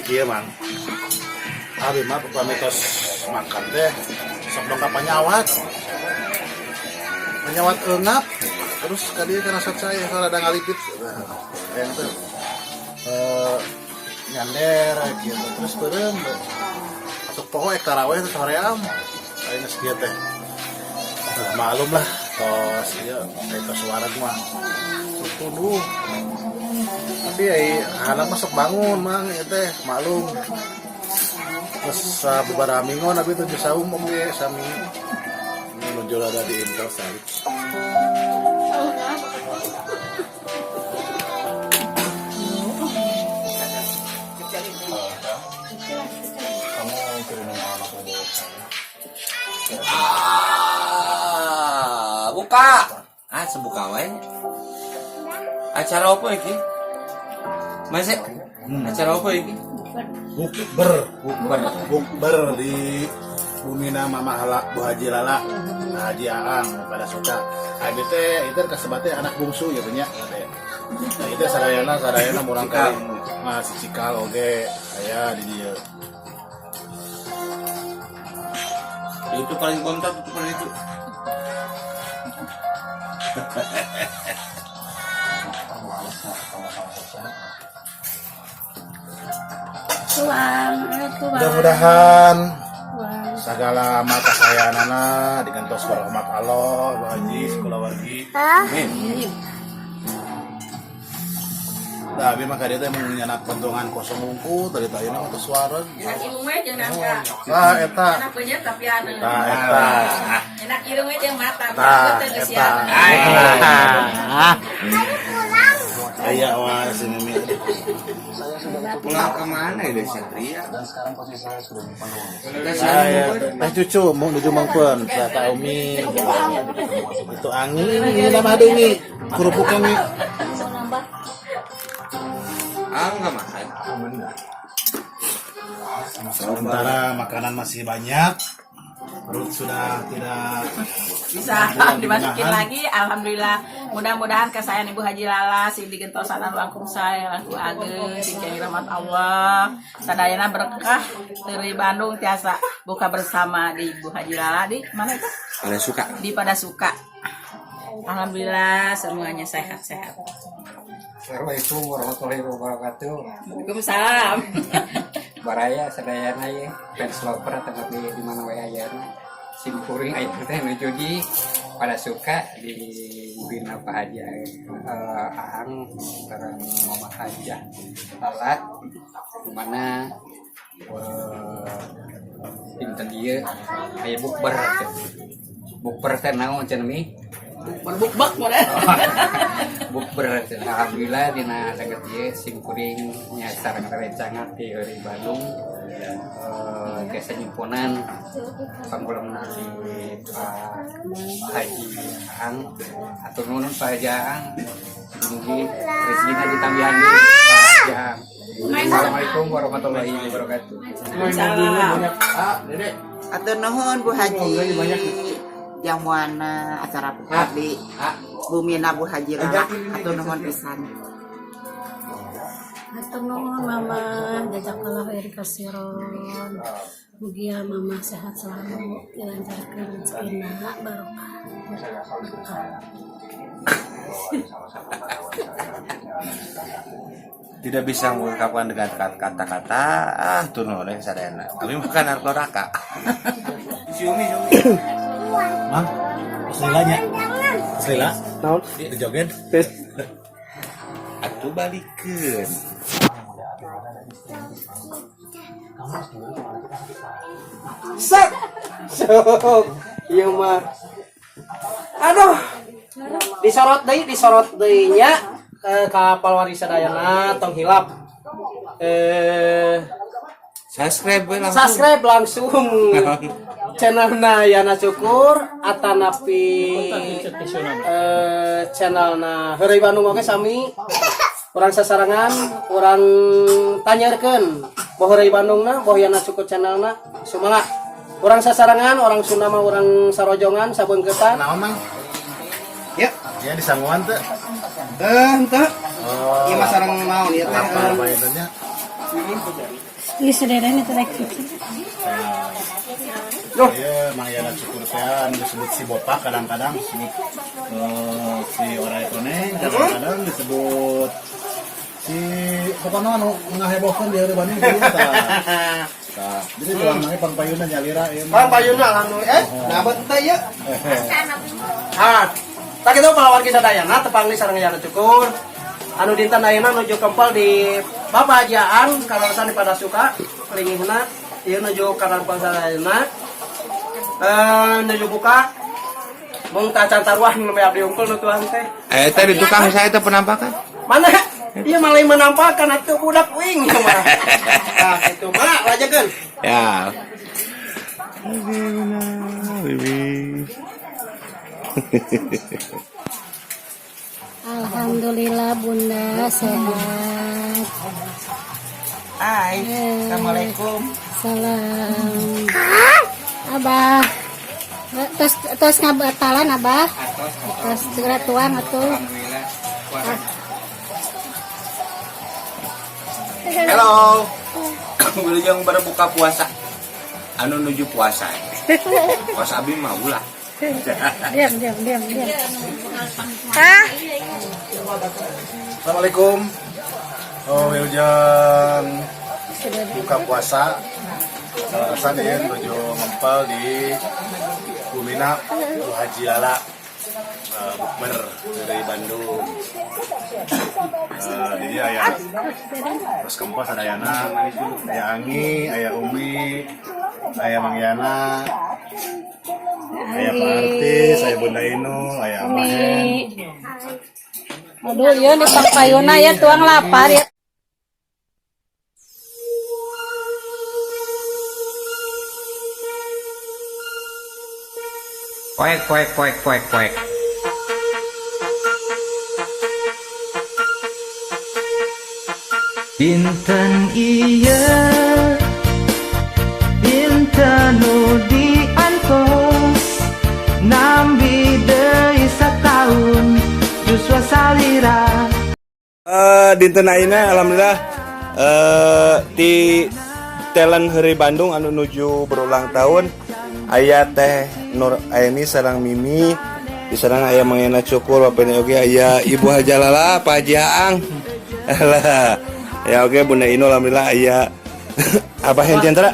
Kieu, Mang. Abi mah upami tos makan teh sok dongkap panyawat. Panyawat eungap terus ka dieu kana saya rada ngalipit. Nah, yang teh nyander gitu terus beureum masuk poho ek taraweh terus hoream aya geus kieu teh. Nah, malum lah tos ieu tos wareg mah sok tunduh, tapi ai anak masuk bangun, Mang, ieu teh maklum terus beberapa minggu abi tujuh saum oge sami menuju rada di info sari. Kamu kirimin alamat mobil saya. Ah, buka. Ah, sebuka wae. Acara apa iki? Mas, acara apa iki? Bukber. Bukber. Bukber di Bumina Mama Hala, Bu Haji Lala, Haji Aang pada suka. Abi teh itu kasebatnya anak bungsu ya punya. Nah, itu sadayana sadayana murang kali masih cikal oge saya di dieu. Itu paling kontak, itu paling itu. Tuang, ayo tuang. Mudah-mudahan Tuang. segala amal kasayanana digantos rahmat Allah, Bu Haji, sekolah wargi. Amin. Nah, abi mah ka dieu teh mun nyanak pentungan kosong wungku tadi teh ayeuna mah tos wareg. Enak irung we jeung nangka. Tah eta. Enak beunyeut tapi anu. Tah eta. Enak irung we jeung mata. Tah Teu geus eta. siap. Aya wah si Mimi. Pulang kemana ya, Satria? Dan sekarang posisi saya sudah di depan rumah. Saya teh cucu mau nuju mangpun tah ka Umi. Itu angin ini nama deui kerupuknya Mi. Ah, enggak makan. Benar. Sementara makanan masih banyak. Perut sudah tidak Bisa tidak dimasukin digunakan. Lagi. Alhamdulillah. Mudah-mudahan kesayangan Ibu Haji Lala sing digentosan anu langkung sae langkung ageng sing kiai rahmat Allah. Sadayana berkah dari Bandung tiasa buka bersama di Ibu Haji Lala di mana itu? Pada suka. Di pada suka. Alhamdulillah semuanya sehat-sehat. Assalamualaikum warahmatullahi wabarakatuh. Waalaikumsalam. Baraya sadayana ye fans lover atau di mana wae ayana. Sim kuring aya teh nuju di pada suka di Bina Pak Haji Aang sareng Mama Hajah Lala di mana dinten ieu aya bukber teh. Bukber teh naon cenah mi? Berbukbak model. Bukber cenah. Alhamdulillah dina deket ieu sim kuring nya sareng rerencangan di Heureuy Bandung tiasa nyimponan panggulemna di Pak Haji Aang. Atur nuhun Pak Haji Aang, mugi rezekina ditambihan deui Pak Haji Aang. Assalamualaikum warahmatullahi wabarakatuh. Salam. Ah, Dede. Atur nuhun Bu Haji jamuana acara di Bumina Bu Haji Lala, atur nuhun pisan. Atur nuhun Mama, jazakallahu khair kasiron. Mugia Mama sehat selalu, dilancarkan rezekina, barokah. Berkah. Tidak bisa mengungkapkan dengan kata-kata. Ah, tuh nuhun sadayana. Kami makan narkotika. Si Umi, si Umi. Mang, Mas Lila nya. Mas Lila, Naon? di joget. Atuh balikeun. Set. Sok. Ieu mah. Aduh. Disorot deui nya ka palwari sadayana tong hilap. Subscribe we langsung. Subscribe langsung channelna Yana Cukur atanapi channelna Heureuy Bandung oge sami urang sasarangan urang tanyakeun boh Heureuy Bandungna boh Yana Cukur channelna sumaga urang sasarangan orang Sunda mah urang sarojongan sabeungkeutan. Naon, Mang? Ya. Ya di sanguan teh. Henteu. Oh. Ieu mah sareng naon ieu teh? Apa apa itu nya? Ih, saudara ini tuh gitu. Iya, Mang Yana Cukur teh anu disebut si Bopak, kadang-kadang disebut si Orai Toneng, kadang-kadang disebut si pokoknya anu ngahebohkeun di hari Bandung kieu tah. Tah, jadi tulang nangge pangpayuna nyalira ieu mah. Pang payuna alhamdulillah. Nah teh ieu. Ah, tak itu pahlawan kisah dayana tepang di sareng Yana Cukur. Anu dinten ayeuna nuju kempel di Babajiaan kaleresan di Padasuka kelingihna ieu nuju karampel sadayana. Nuju buka mung tacan taruah nu abdi unggul nu tuang teh. Tadi tukang saya itu penampakan. Mana? Iya malah menampakkan atuh budak uing ieu mah. Nah, itu mana lajekeun. Ya. Bibi. Alhamdulillah Bunda sehat. Hai, assalamualaikum. Salam. Abah. Tos tos ngabatalan Abah. Tos segera tuang atuh. Alhamdulillah. Puasa. Halo. Wilujeng berbuka puasa. Anu nuju puasa. Puasa abi mah ulah. Diam diam diam diam. Ah, Assalamualaikum. Oh, wilujeng buka puasa. Kaleresan ieu nuju ngempel di Bumina Bu Haji Lala. Bukber dari Bandung. Jadi aya terus kempel sadayana, aya Angi, aya Umi, aya Mang Yana, aya Pak Artis, aya Bunda Inu, aya Abah Hen. Aduh, ieu di pangpayuna ya tuang lapar ya. Poek poek poek poek poek. Dinten ieu dinten nu diantos nambi deui sataun yuswa salira. Dinten ayeuna alhamdulillah di talent Heureuy Bandung anu nuju berulang tahun aya Teh Nur Aini sareng Mimi, di sareng aya Mang Yana Cukur, Bapak ini oge aya Ibu Hajalala, Pak Haji Aang. Alah. Ya oke Bunda Ino alhamdulillah aya Abah Hen Chandra.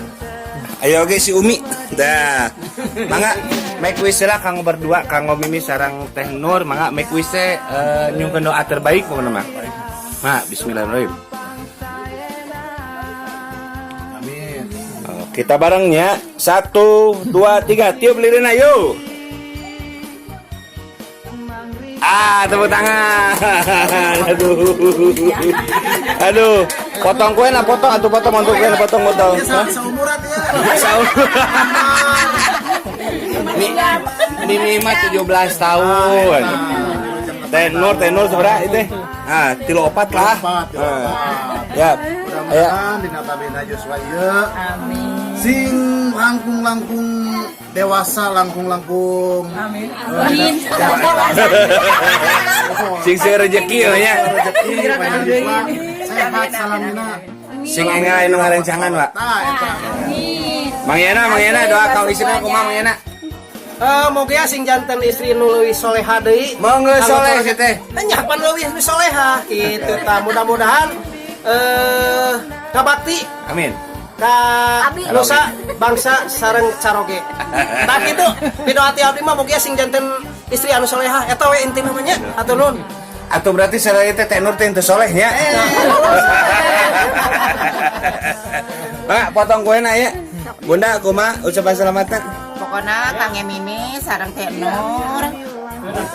Aya oge si Umi. Dah. Mangga make wish lah kanggo berdua, kanggo Mimi sareng Teh Nur, mangga make wish teh nyungkeun doa terbaik pokokna mah. Ma, bismillahirrahmanirrahim. Amin. Oh, kita barengnya satu, dua, tiga, tiup lilinnya yuk. Ah, tepuk tangan. Aduh, aduh, potong kue nah potong atau potong untuk kue nah potong potong. Hah? Seumuran ya. Mimi mah 17 tahun. Tenor, tenor seberapa itu? Ah, 34 lah. Empat, tilu Ah. opat. Ya. Ya. Mudah-mudahan dina tabina Yuswa ieu sing langkung-langkung dewasa, langkung-langkung Amin. Amin. Sing sing rezeki we nya. Rezeki panjang yuswa, sehat salamina. Sing enggal anu ngarencangan, Pak. Tah eta. Mang Yana, Mang Yana doa kau istrina kumaha Mang Yana? Moga sing janten istri nu leuwih soleha deui. Mangga soleh sih teh. Nya pan leuwih nu soleha gitu tah. Mudah-mudahan ngabakti Amin. ka nusa bangsa sareng caroge. Tah kitu pidoa ti abdi mah moga sing janten istri anu soleha eta we intina mah nya. Hatur nuhun. Atau berarti saraya teh Teh Nur teh teu soleh nya. Pak, potong kue na ya. Bunda kumaha ucapan selamatna? Pokoknya Kang Mimi sareng Teh Nur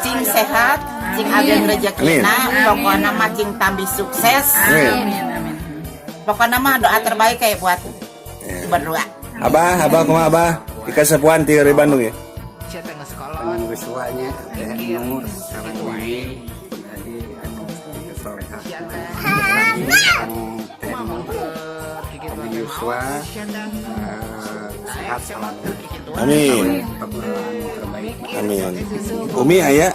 cing sehat, cing ageng rezekina, pokoknya mah cing tambih sukses. Amin. Pokoknya mah doa terbaik kayak buat berdua. Abah, abah kumaha abah? Ika sepuan ti dari Bandung ya. Yuswanya Teh Nur sareng Mimi jadi anu soleha. Sareng Teh Nur Abi Yuswa sehat selalu. Amin. Perjalanan terbaik. Amin. Umi aya.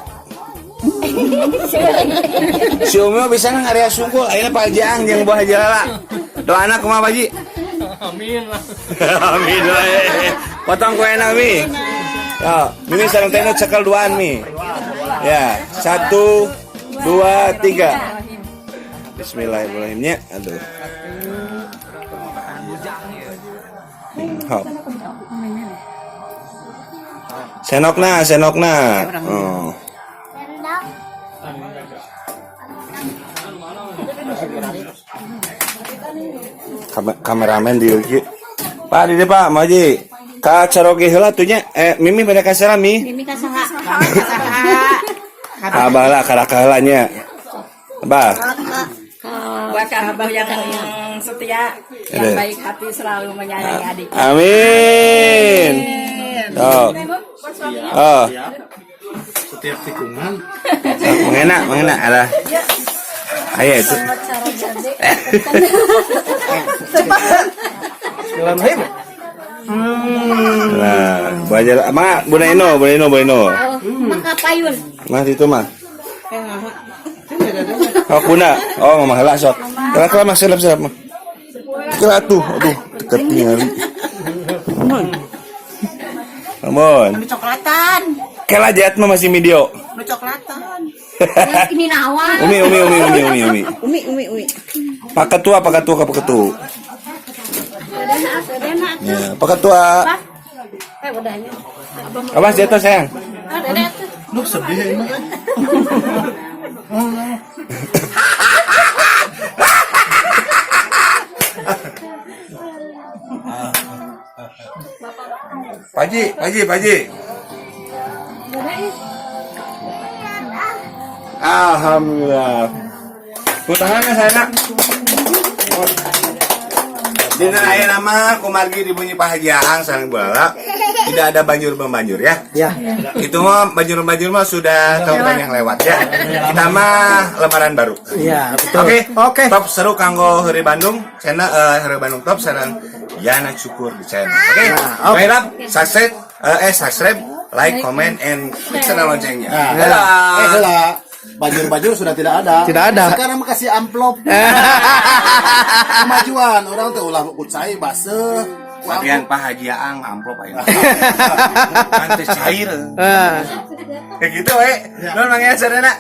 Si Umi mah bisa area sungkul, ayeuna Pak Haji Ang jeung Buah Haji Lala. Doana kumaha Pak Haji? Amin lah. Amin lah. Potong kue Mi. Ya, Mimi sareng Teh Nur cekel duaan Mi. Ya, 1, 2, 3. Bismillahirrahmanirrahim nya. Aduh. Hop. Senokna, senokna. Oh. Kameramen di ieu. Pak, di dieu, Pak, Maji. Ka caroge heula tuh nya. Mimi pada kasara Mi. Mimi ka saha? Abah lah karaka heula nya. Abah. Buat Kak Abah yang setia, yang Ada. baik hati selalu menyayangi adik. Amin. Oh. Oh. Setiap tikungan. Mengena, mengena alah. Ayo itu. Bismillahirrahmanirrahim. Nah, baca mak Bunda Ino, Bunda Ino, Bunda Ino. Maka payun. Mah itu mah. Oh, Bunda. Oh, mama heula sok. Kela kela mah selap selap mah. Kela tuh, aduh, ketinggalan. Ampun. Nu coklatan. Kela jat mah masih video. Nu coklatan. Ini nawan. Umi, umi, umi, umi, umi, umi. Umi umi umi. Pak Ketua, Pak Ketua, Pak Ketua. Ya, Pak Ketua. Udahnya. Awas jatuh sayang. Ah, dede tuh. Lu sedih ya ini kan. Paji, Paji, Paji. Alhamdulillah. Tepuk tangan ya saya nak. Dina aya nama kumargi di bunyi Pak Haji Ahang sareng bala. Tidak ada banjur membanjur ya. Ya. Itu mah banjur membanjur mah sudah tahun yang lewat ya. Kita mah lembaran baru. Iya, betul. Oke, Oke. Top seru kanggo Heureuy Bandung, channel Heureuy Bandung Top sareng Yana Cukur di channel. Oke. Nah, oke. Baiklah, subscribe, subscribe, like, comment, and klik channel loncengnya. Nah, Dadah. Heula. Banjur-banjur sudah tidak ada. Tidak ada. Sekarang mah kasih amplop. Kemajuan orang tuh ulah kucai baseuh. Bagian Pak Haji Aang amplop aja. Kan teu cair. Ah. Kayak gitu we. Nuhun Mang Sarena.